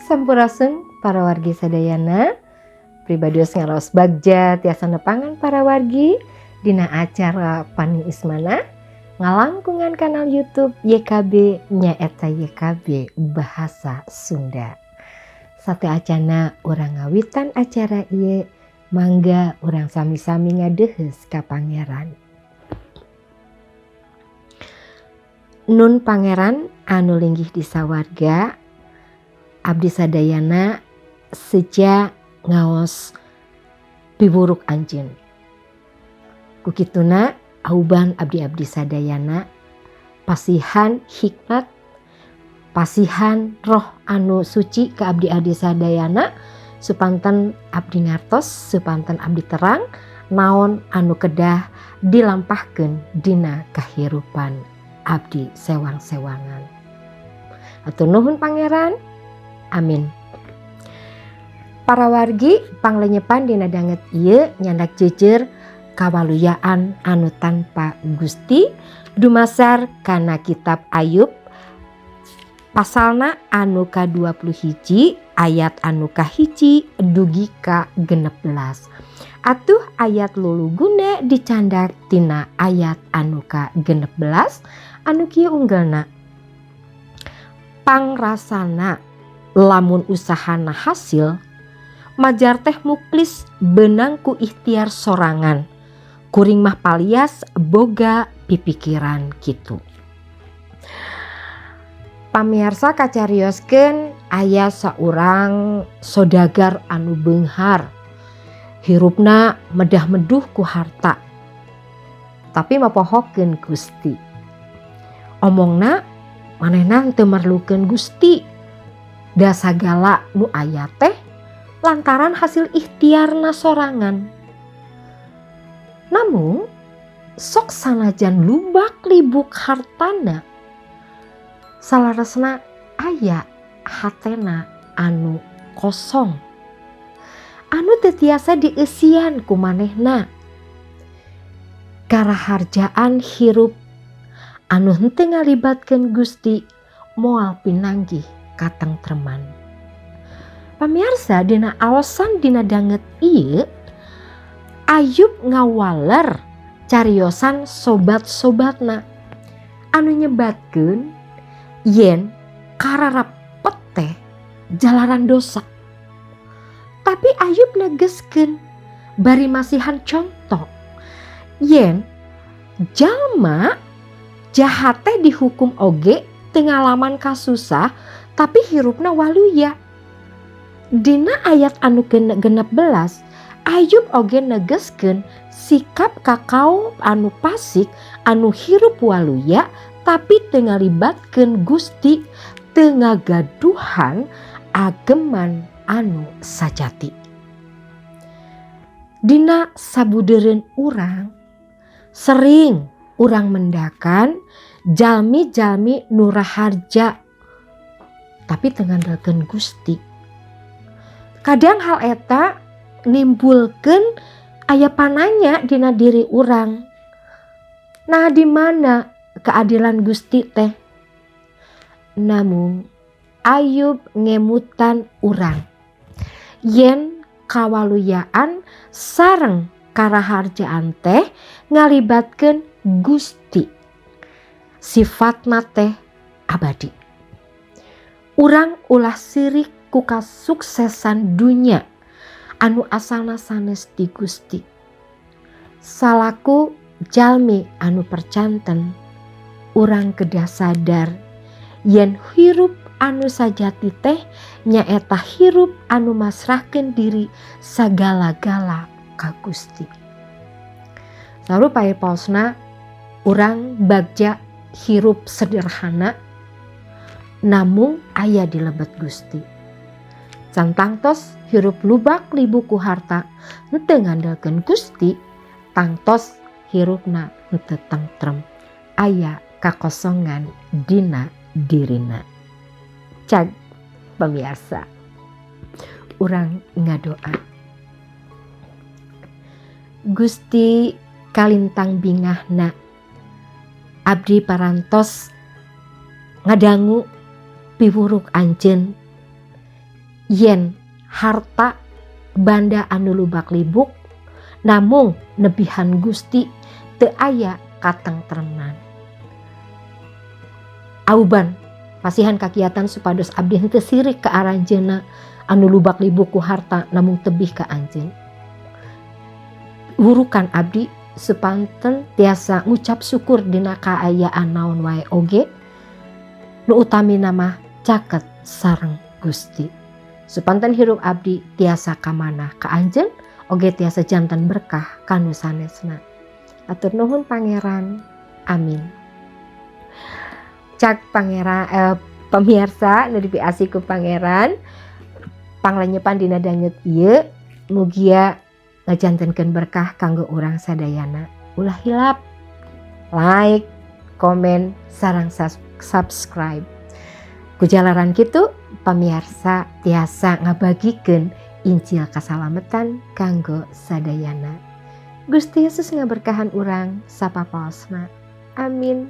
Sampurasun para wargi sadayana, pribados ngaraos bagja tiasa nepangan para wargi dina acara Pani Ismana ngalangkungan kanal YouTube YKB, nyaeta YKB Bahasa Sunda. Sateuacana urang ngawitan acara ieu, mangga urang sami-sami ngadeuheus ka Pangeran. Nun Pangeran anu linggih di sawarga, abdi sadayana seja ngaos piwuruk anjeun. Ku kituna auban abdi-abdi sadayana, pasihan hikmat, pasihan roh anu suci ke abdi-abdi sadayana, supanten abdi ngartos, supanten abdi terang naon anu kedah dilampahkeun dina kahirupan abdi sewang-sewangan. Hatur nuhun, Pangeran. Amin. Para wargi, panglenyepan dina danget ieu nyandak jejer kawaluyaan anu tanpa Gusti, dumasar kana kitab Ayub pasalna anu ka-21, ayat anu kahiji dugi ka 16. Atuh ayat luluguna dicandak tina ayat anu ka-16 anu kieu unggelna: "Pangrasana lamun usahana hasil, majar teh muklis beunang ku ikhtiar sorangan. Kuring mah palias boga pipikiran kitu." Pamiarsa, kacarioskeun aya saurang sodagar anu beunghar, hirupna medah-meduh ku harta, tapi mapohokeun Gusti. Omongna manehna teu merlukeun Gusti, da sagala nu aya teh lantaran hasil ikhtiarna sorangan. Namun sok sanajan lubak libuk hartana, saleresna aya hatena anu kosong anu teu tiasa dieusian ku manehna. Karaharjaan hirup anu henteu ngalibatkeun Gusti moal pinanggih katengtreman. Pamiarsa, dina aosan dina danget ieu Ayub ngawaler cariosan sobat-sobatna anu nyebatkeun yen kararapet teh jalaran dosa. Tapi Ayub negeskeun bari masihan contoh yen jalma jahat teh dihukum oge teu ngalaman kasusah, tapi hirupna waluya. Dina ayat anu 16 Ayub oge negeskeun sikap ka kaum anu pasik anu hirup waluya tapi teu ngalibatkeun Gusti, teu ngagaduhan ageman anu sajati. Dina sabudeureun urang sering urang mendakan jalmi-jalmi nu raharja tapi teu ngandelkeun Gusti. Kadang hal eta nimbulkeun aya pananya dina diri urang. Nah, di mana keadilan Gusti teh? Namun Ayub ngemutan urang yen kawaluyaan sareng karaharjaan teh ngalibatkeun Gusti, sifatna teh abadi. Urang ulah sirik ku kasuksesan dunya anu asalna sanes ti Gusti. Salaku jalmi anu percanten, urang kedah sadar yen hirup anu sajati teh nyaeta hirup anu masrahkeun diri sagala-gala ka Gusti. Lalu paosna urang bagja hirup sederhana namung aya di lebet Gusti. Can tangtos hirup lubak libuk ku harta henteu ngandelkeun Gusti, tangtos hirupna henteu tentrem, aya kakosongan dina dirina. Cag, pemirsa, urang ngadoa. Gusti kalintang bingahna, abdi parantos ngadangu piwuruk anjeun. Yen harta banda anu lubak libuk namung nebihan Gusti, teu aya katengtreman. Auban pasihan kakiatan supados abdi henteu sirik ka aranjeunna anu lubak libuk ku harta, namung tebih ka anjeun. Wurukan abdi supanten tiasa ngucap syukur dina kaayaan naon wae oge, nu utamina mah caket sareng Gusti. Supanten hirup abdi tiasa kamanah ka anjeun oge tiasa janten berkah kanu sanesna. Atur nuhun, Pangeran. Amin. Cak Pangeran, pemirsa nu dipiasih ku Pangeran, panglenyepan dina danget ieu mugia ngajantenkeun berkah kanggo urang sadayana. Ulah hilap like, komen, sareng subscribe. Ku jalaran kitu pamiarsa tiasa ngabagikeun Injil kasalamatan kanggo sadayana. Gusti Yesus ngaberkahan urang sapapaosna. Amin.